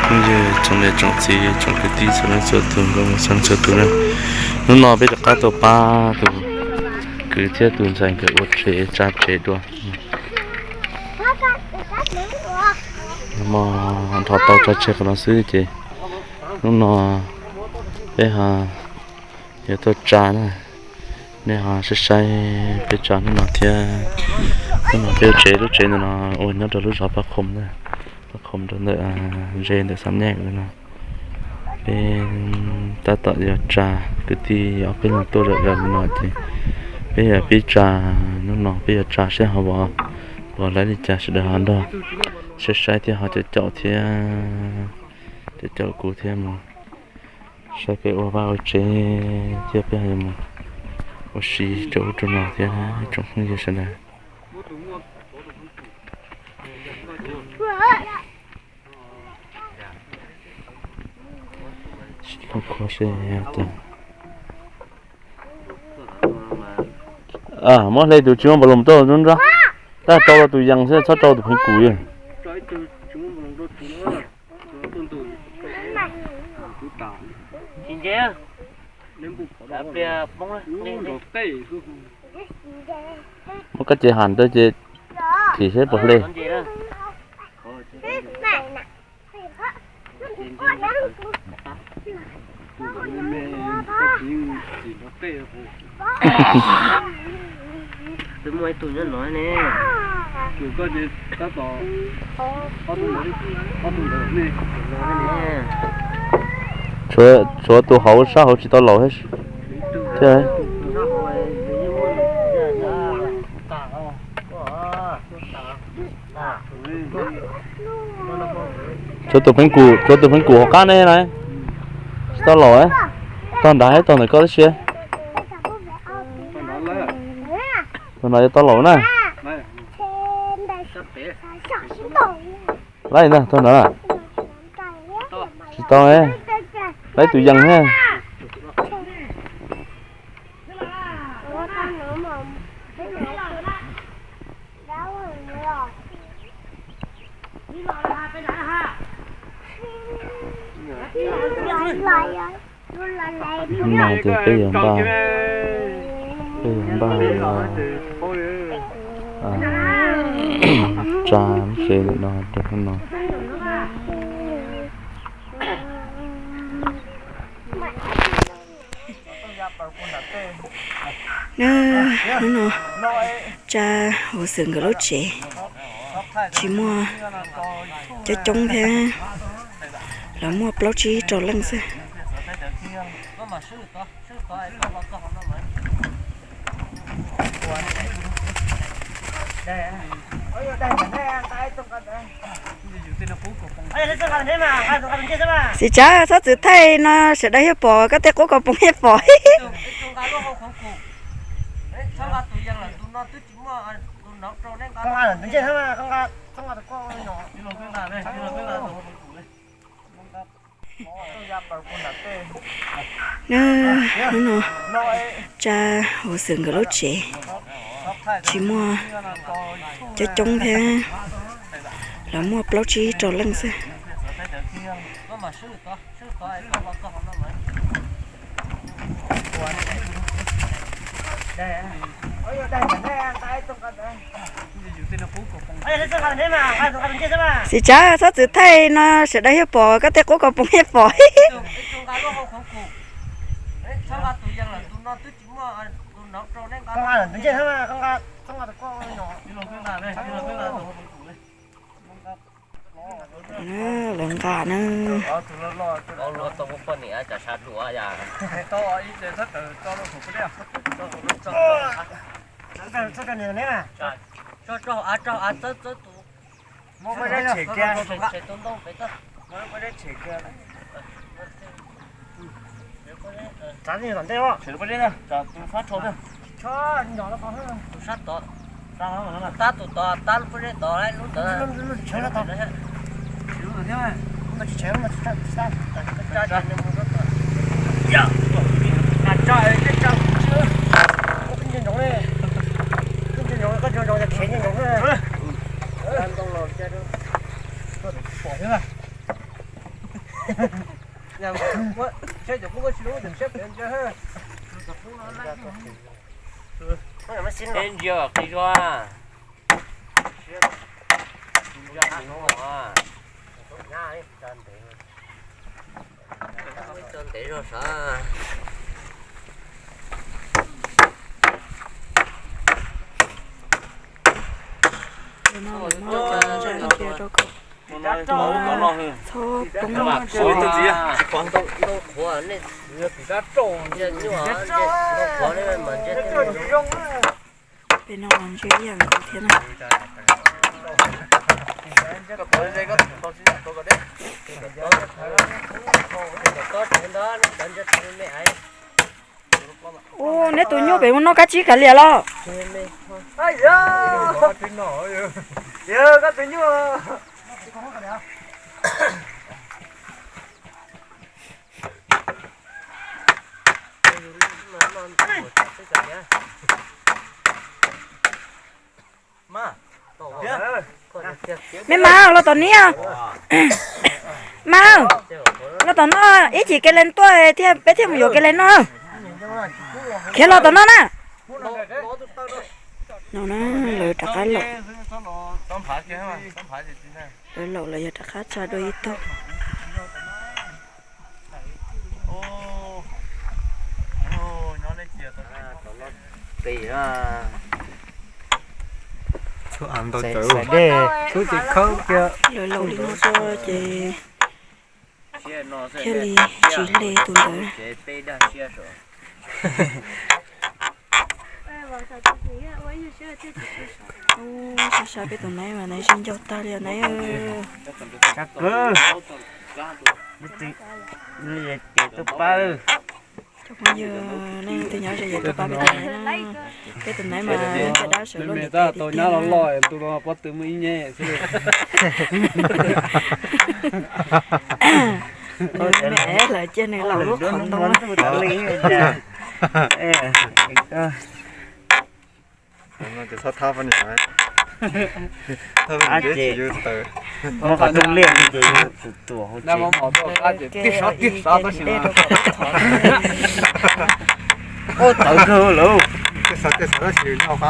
Phooj ywg tsoom niam tsoom txiv tsoom kwv tij txhua leej txhua tus nkauj Hmoob txhua leej txhua tus na, hnub no peb rov qab tuaj pab tus kwv thiab tus ntxhais nkawd ua tsev tsa tsev dua. Hmo nrho tau tsa tseg qhov no xwb ces hnub no peb ho yuav tuaj tsa na. Nej ho saib saib peb tsa hnub no thiab. Hnub no peb ua tsev, lub tsev ntawm no ua nyob rau lub zos Paj Khoom na, Paj Khoom rau ntawm ze ntawm Xam Nyaj no. Peb tab tom yuav tsa, kwv tij ob peb leeg tuaj zom zaws li no ces peb yuav pib tsa. Hnub no peb yuav tsa seb ho puas, puas laib li cas, sawv daws ho nrog saib saib thiab ho caum caum thiab, caum caum kuv thiab mus saib peb ua vaj ua tsev thiab peb ho yuav mus ua si rau ub rau no thiab tsoom phooj ywg sawv daws. Muab hle tus tsis muaj npav loos tuaj nrab, tab rau rau tus yees xwb, txhob rau tus pheej kum li. Muab koj cev ham rau ces thim seb puas hle. Twb muaj ib tug nyob no ne. Tshuav, tshuav tus hauv sab hauv tsis tau laus thiab. Tshuav tus pheej kum, tshuav tus pheej kum hauv qab ne na. Tsis tau laus, tog nrad, tog ntawm koj tib si. Tog nrad yuav tau laus na. Laib ntag, tog nrad. Tsis tau, laib tus yees thiab. Hnub no ces peb yuav npaj, peb yuav npaj tsa lub tsev ntawm no rau hnub no. Hnub no tsa Huv Xwm nkawd lub tsev, tsis muaj, coob coob thiab, lawv muaj plaub tsib rau leej xwb. Xim Tsav, txhob txwm thaij no sawv daws thiaj pom, koj tej qub kaus poom thiaj pom. Hnub no tsa Huv Xwm nkawd lub tsev, tsis muaj, coob coob thiab, lawv muaj plaub tsib rau leej xwb. Xim Tsav, txhob txwm thaij no sawv daws thiaj pom, koj tej qub kaus poom thiaj pom. Lawv nqa na. Tab tus tod, tab lub pob zeb tod, lub ntawd. Peb ntsia qis zog. Tso ntev zog sav. Txhob poob. Peb no los ntshe ib yam nkaus thiab na. Ua, neb tus nyuj pem mus noj kab tsib kav liam los? Me mas, los tom niab. Mas, los tom no, ib chim Kele tuaj thiab peb thiaj mus yuav Kele noj. Khiav los tom no na. No na, lawv rov qab los. Lawv los lawv yog rov qab tsa dua ib tug. Lawv los li no xwb ces thiaj li tsis hle tus ntawd. Ub, sab sab peb tus naiv mas naiv sib ncauj tag li naiv. Cov phooj ywg, nej leej twg nyob ze yam tuaj pab peb tus naiv na. Peb tus naiv mas ntshe dab sawv luaj li tau nyab los loj, tus no pob tw muaj ib nyeb xwb. Me lawv cia nws laus lub qhov ntoo. Muab qhov rooj liaj ces yus tus tuam hauv tsev. Ub, tawv kawg lawm. Tab sis noj qab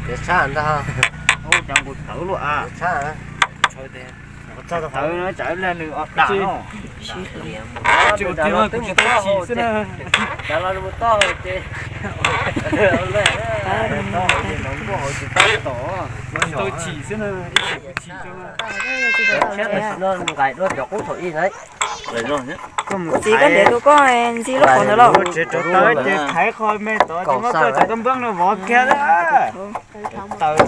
ces sab ntag. Ub, cov nqus tawv luaj a. Tawv no tsam ib pliag nws o dam no. Tsis ua tiag, kuv tsis tau chim xwb na. Tsis tau chim xwb na, ib chim kuv chim tso na. Txiv, koj ntiav tus koj ntxig lub qhov ntawd los? Tsev rauv taws ces thaiv qho me tod ces muab koj cov kab nplooj no vov kiag. Taws.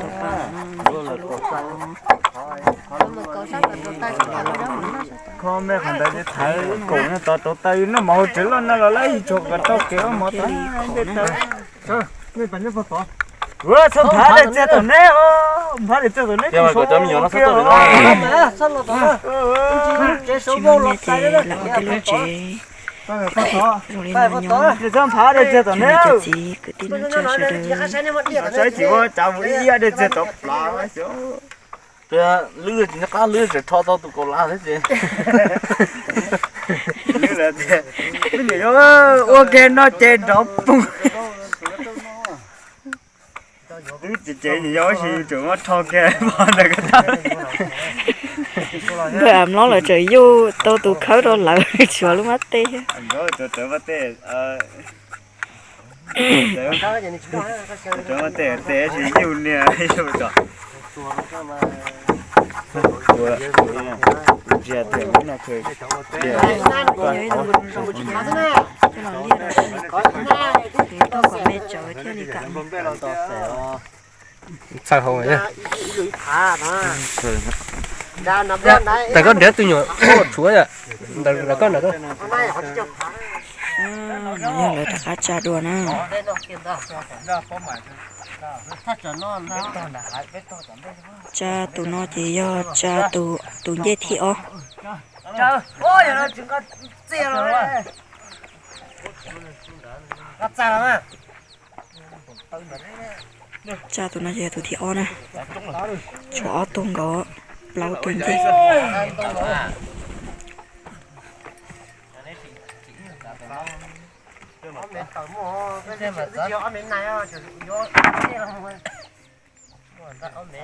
Kho me qhov ntawd ces thaiv koom no tod rauv taws, noj mov hauv tsev loj no los lawv yus tsuas kom tau kev ua mov tod tej taws. Txhob nphav li txiag tom neb, nphav li txiag tom neb. Tsis muaj nyiaj ces lam ua tej lub tsev zoo li no nyob. Tsis muaj nyiaj ces txiv kwv tij neej tsa sawv daws. Saib tsis ua tsav mus ib yam li txiag tom plaws xyov. Lwb tsis nyob qab lwb tseem rho tau tus kaus las thiab ces. Ua ke no ces nrov poog. Twb tsis tsev yog ua si tseem muab rho kiag pov ntawm ko taw. Npawg Am Lob lawv tseem yuj tau tus khawb rau lawv tshuav lub mab teb thiab. Tseem muab tej tej tsis yuj niag yuj tso. Ntsia tias lub no kawg tias txhawj hau. Ntawm koj nrhiav tus nyuam tshuav ntawm koj ntawm koj. Yog lawv rov qab tsa dua na. Tsa tus no ces yog tsa tus ncej thib ob. Tsa tus no ces yog tus thib ob na. Tshuav ob tug nkaus, plaub tug ncej. Ob me nai, ob me,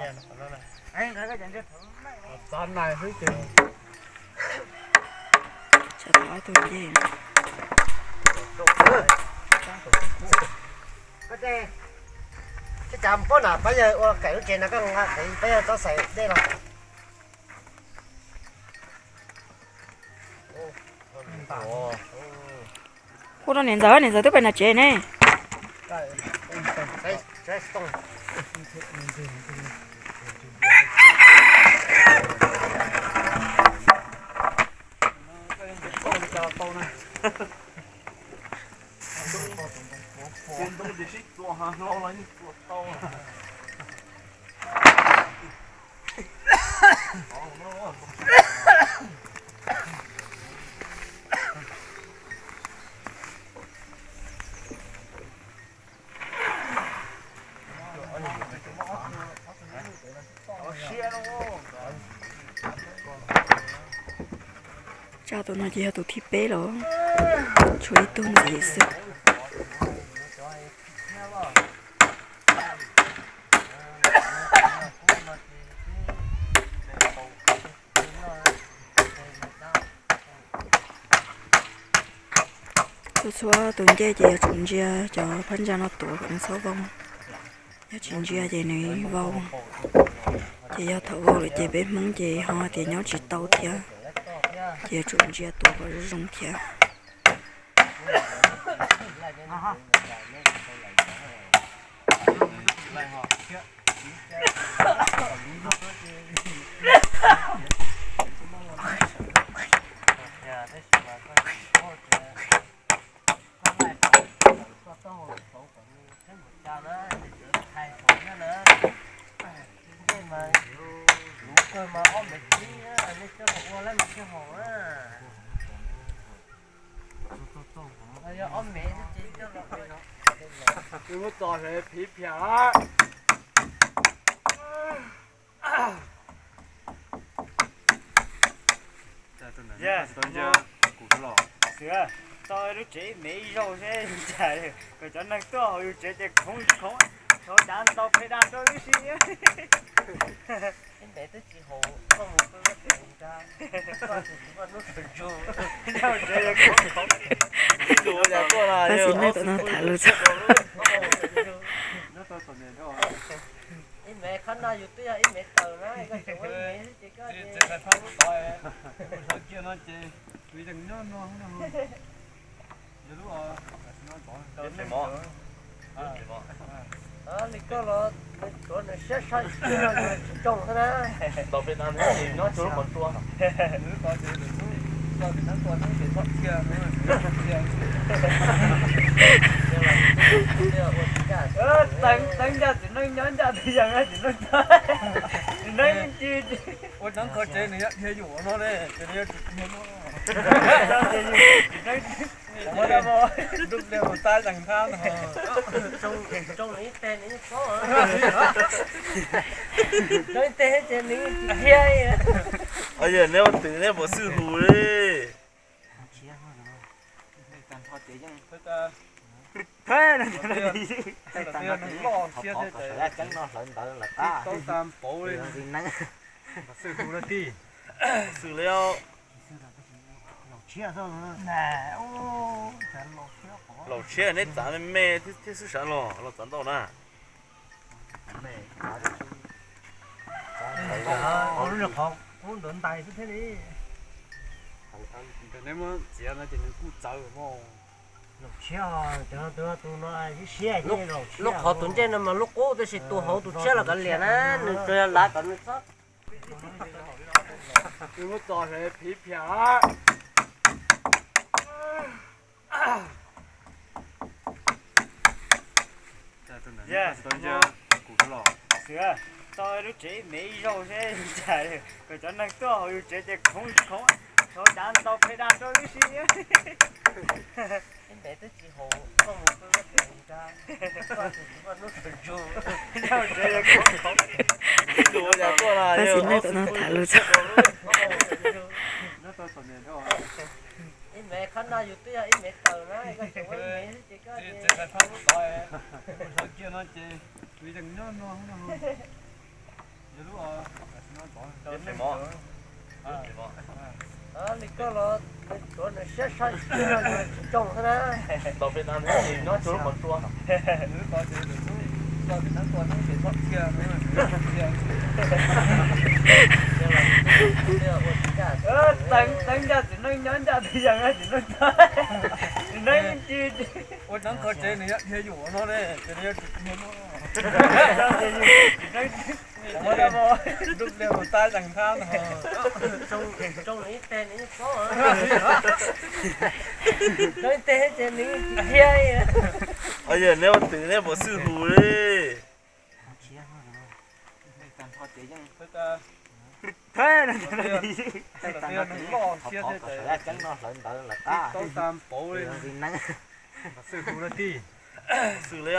txav nai xwb ces. Tsam tau ob tug ncej. Ua cas pab na, pab yawg ua kaim lub tsev no koj nqa, pab yawg txhob xaiv dej los. Hu rau niam ntxawm, niam ntxawm twb pem nram tsev ne. Tsaj tus no ces yog tus thib peb los, tshuav ib tug ntxiv xwb. Txhua txhua tus ncej ces yuav tsum ntsia cov phab ntsa no tuav kom nws txhob vau. Yog tsis ntsia ces nws vau. Ces yog thaum vau lawm ces peb Hmoob ces ho tias nyob tsis tau thiab. Ces yuav tsum ntsia tuav kom zoo zoo thiab. Muab txo sawv phiv phiam. Xiv, tau lub tsev ib mev ib zaug seb cas kom cov neeg tuaj hauv yus tsev ces khoov khoov, tshuav cav ntau phem daj rau ib si. Tab sis nej tam no tham lus txog. Ib mev qhov no yus twb yog ib mev tawm na, koj tseem ua ib mev xwb ces koj li koj los tuav nws siab sai tsis tsoo xwb na. Nyob tsuas lub qhov tsua. Teev ncaj txiv neej nyob ncaj txiv neej tag, txiv neej ci. Ua neeb qhov tsev nws yuav dhia yuam no ne, ces nws yuav tsum dhia no. Ntuj dej mus tab zeeg thab no. Tsoo nws ib teg nws yeej paub. Tsoo ib teg ces nws dhia. Yog neb ua twm neb puas xwj hus li. Loj siab ces tau tas npaum li. Xwj hus li tij. Xwj li. Laus tshiab neb txav me me thiab xwb sav los los txav ntau na. Lub qhov kub ntawd ntais xwb thiab li. Neb muab txiav no ces nws kuj txawv mog. Lub qhov tus ntsej no mas lub qub tab sis tus hauv tus tshiab los kav liam na, nws tsuas yog lav kom nws txhob. Muab txo sawv phiv phiam. Xiv, tau lub tsev ib mev ib zaug seb cas kom cov neeg tuaj hauv yus tsev ces khoov khoov, tshuav cav ntau phem daj rau ib si. Tab sis nej tam no tham lus txog. Ib mev qhov no yus twb yog ib mev taws na, koj tseem ua ib mev xwb ces koj ces, kiag no ces, li koj los tuav nws siab sab tsis tsoo xwb na. Teeb ncaj txiv neej nyob ncaj twg yog txiv neej tag, txiv neej yeej ci. Ua neeb qhov tsev nws yuav dhia yuam no ne, ces nws yuav tsum dhia no. Dub pliag mus tab leeg thab no. Tsoo nws ib teg nws yeej paub, tsoo ib teg ces nws dhia. Yog neb ua twm neb puas xwj hus li. Xwj li.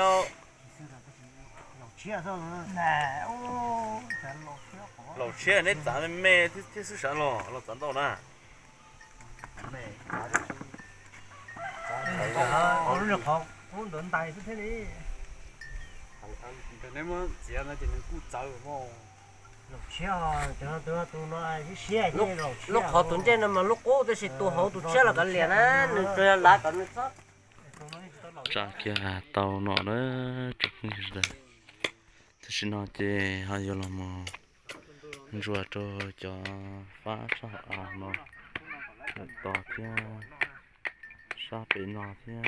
Laus tshiab neb txav me me thiab xwb sav los los txav ntau na. Qhov ntawd ntais xwb thiab li. Neb muab txiav no ces nws kuj txawv. Lub qhov tus ntsej no mas lub qub, tab sis tus hauv tus tshiab los kav liam na, nws tsuas yog lav kom nws txhob. Tsa kiag tau no na, tsoom phooj ywg sawv daws. Tam sim no ces ho yuav los mus ntsuas rau cov fab sab hauv av no lawm tos thiab, sab pem no thiab,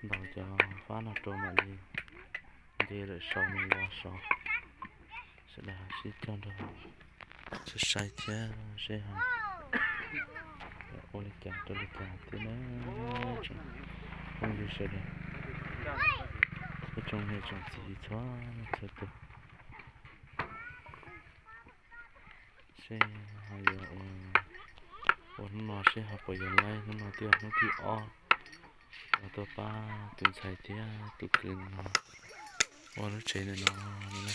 ntaus cov fab no rau mam li nce lawm saud mus yos saud. Sawv daws sib cog nrog saib saib thiab seb ho ua li cas rau li cas thiab na. Tsoom phooj ywg sawv daws, ib tsoom niam tsoom txiv txhua leej txhua tus, seb ho yuav ua, ua hnub no seb ho puas yuav laib hnub no twb yog hnub thib ob uas tuaj pab tus ntxhais thiab tus kwv no ua lub tsev ntawm no.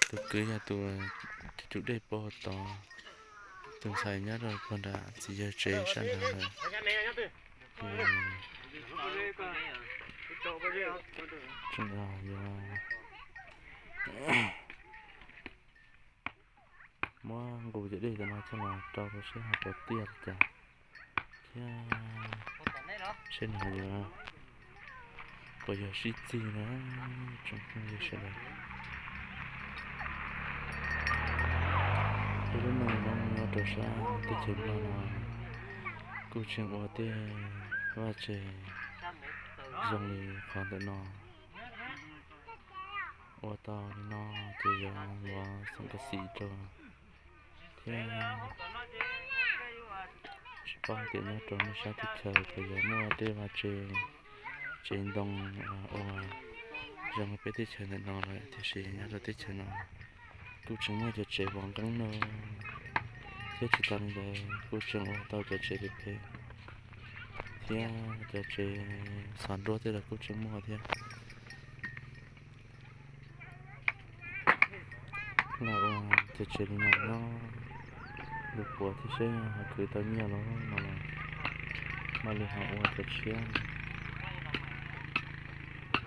Tus kwv yog tus, tus dej pog tod, tus ntxhais nyob rau puag nram txiv yawg tsev sab nrad lawm. Tseem yog muab nqus cov dej tam no coj los rau rau seb ho puas tiaj li cas thiab seb nws ho yuav puas yog sib txig na, tsoom phooj ywg sawv daws. Peb lub neej nyob rau sab teb chaws Nplog no kuj tseem ua tej vaj tse zoo li qhov ntawm no. Ua tau li no ces yuav yuav xeem kas xim rau thiab. Tsis paub tias nyob rau nej sab teb chaws puas yuav muaj tej vaj tse, tsev ntoo ua zoo li peb teb chaws ntawm no lawm, tiam sis nyob rau teb chaws no kuj tseem muaj cov tsev vov nqeeb no thiab. Tsis tas li ntawd kuj tseem ua tau cov tsev phem phem thiab cov tsev xav nruab tej los kuj tseem muaj thiab. Los ua cov tsev li no nyob lub puav thiab seb ho khwv tau nyiaj los no los mam li ho ua cov tshiab,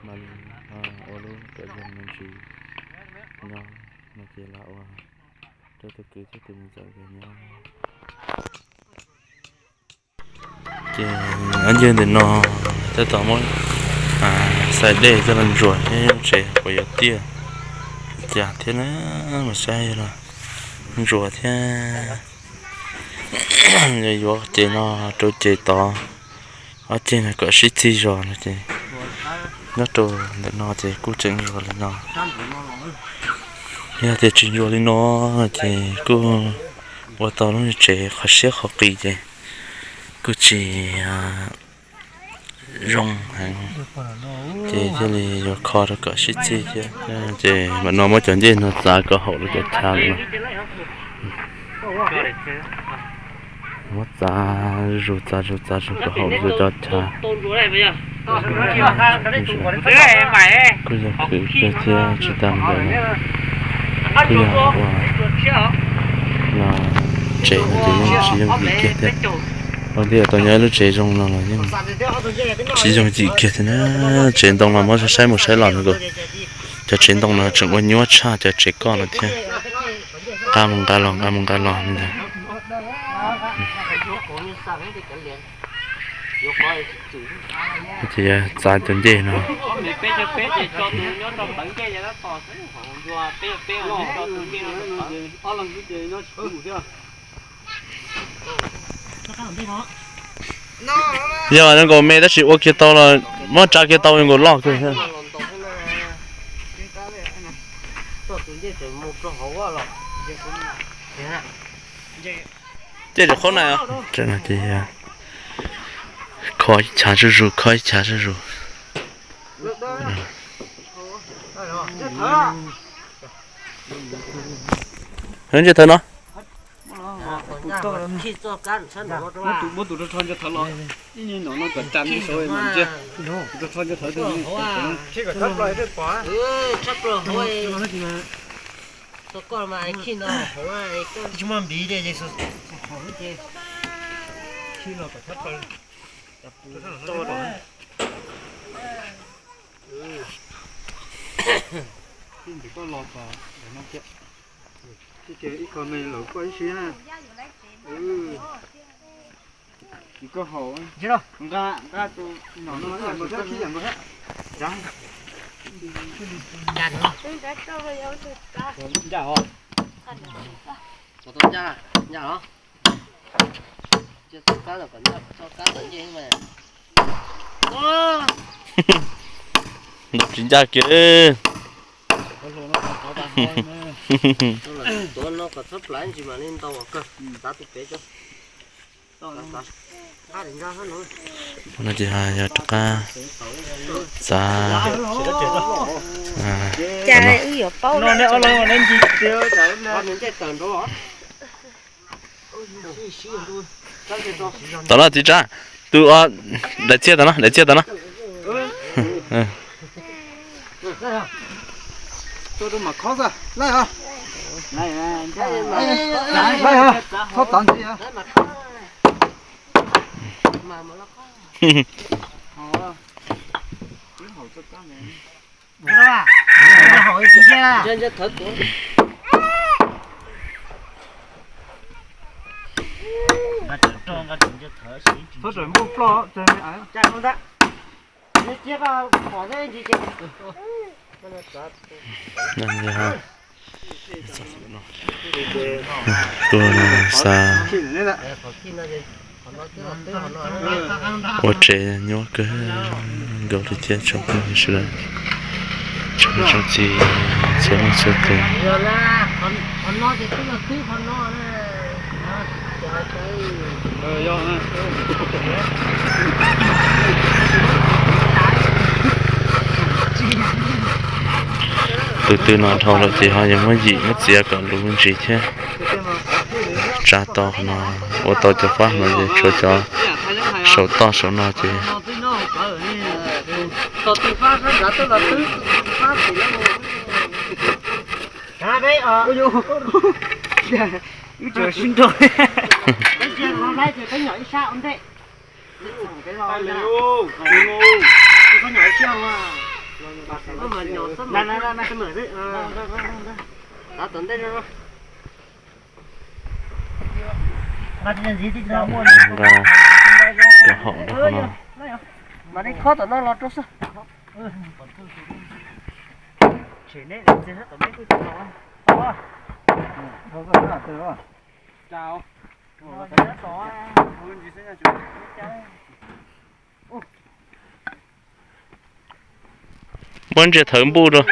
mam li ho ua lub kom zoo me ntsis nyob no ces los ua rau tus kwv thiab tus niam ntxawm nkawd nyob. Ces ob ncig ntawm no tab tom muab xais dej coj los ntsuas thiab, tsev puas yuav tiaj li cas thiab na, mas saib los ntsuas thiab. Yuav yuav ces no rau ces tod ob ceg no kom sib txig zos no ces nyob rau ntawm no ces kuj tseem ntsuas li no. Yog tias tsis ntsuas li no ces kuj ua tau lub tsev qhov siab qhov qis ces kuj tsis zoo heev, ces thiaj li yuav kho rau kom sib txig thiab. Ces mam no muab cov ncej no txav kom haum rau cov chav no. Muab txav zus txav zus txav zus kom haum rau cov chav. Kuj yog khwv kiag thiab tsis tas li ntawd kuj yog ua los Tsev no ces yeej tsis yooj yim kiag thiab. Ua ntej tau nyob lub tsev zoo no los yeej tsis yooj yim kiag thiab na. Tsev ntoo mas muab saib mus saib los nkaus, cov tsev ntoo no tseem ua nyuaj tshaj cov tsev koj no thiab. Nqa mus nqa los nqa mus nqa los. Ces txav cov ncej no. Yog zoo nkaus me tab sis ua kiag tau los muab tsa kiag tau zoo nkaus loj kawg. Ces qhov na, kho ib chav zuj zus, kho ib chav zuj zus. Ntses thawv no. Muab tus rau rho ntses thawv los, ib nyuag nyuam no kom tsa ntsis saud mas ntsia. Tus rau rho ntses thawv tus. Tsis muaj npiv li, khij los kom tshab plaws. Ib qho me lawm koj ib si na. Koj haus, nqa, nqa tus no, koj khij yam nkaus thiab. Ncaj os. Ncaj os. Cia txoj kab kom ncaj, txoj kab kom ncej mas. Ntaus tsis ncaj kiag. Tuav no kom txhob plaiv ntsis mam li ntaus kawg, txav tus pem tso. No ces yog rov qab txav. Cas wb yuav paub no. Tom no txiv Tsab, tus daim txiaj tom no, daim txiaj tom no. Tuaj xa ua tsev nyuaj kawg nkaus li thiab tsoom phooj ywg sawv daws, tsoom niam tsoom txiv txhua leej txhua tus. Tus twg no dhau lawm ces ho yuav muab yim muab txiav kom luv ntsis thiab. Tsa tau qhov no, ua tau cov fab no ces tshuav cov saum toj saum no ces Nqa cov haum rau qhov no. Muab ntses thawv npuj rau.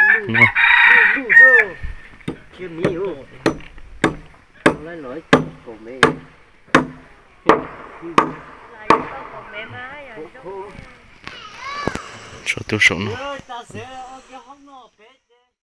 Tshuav tus saum no.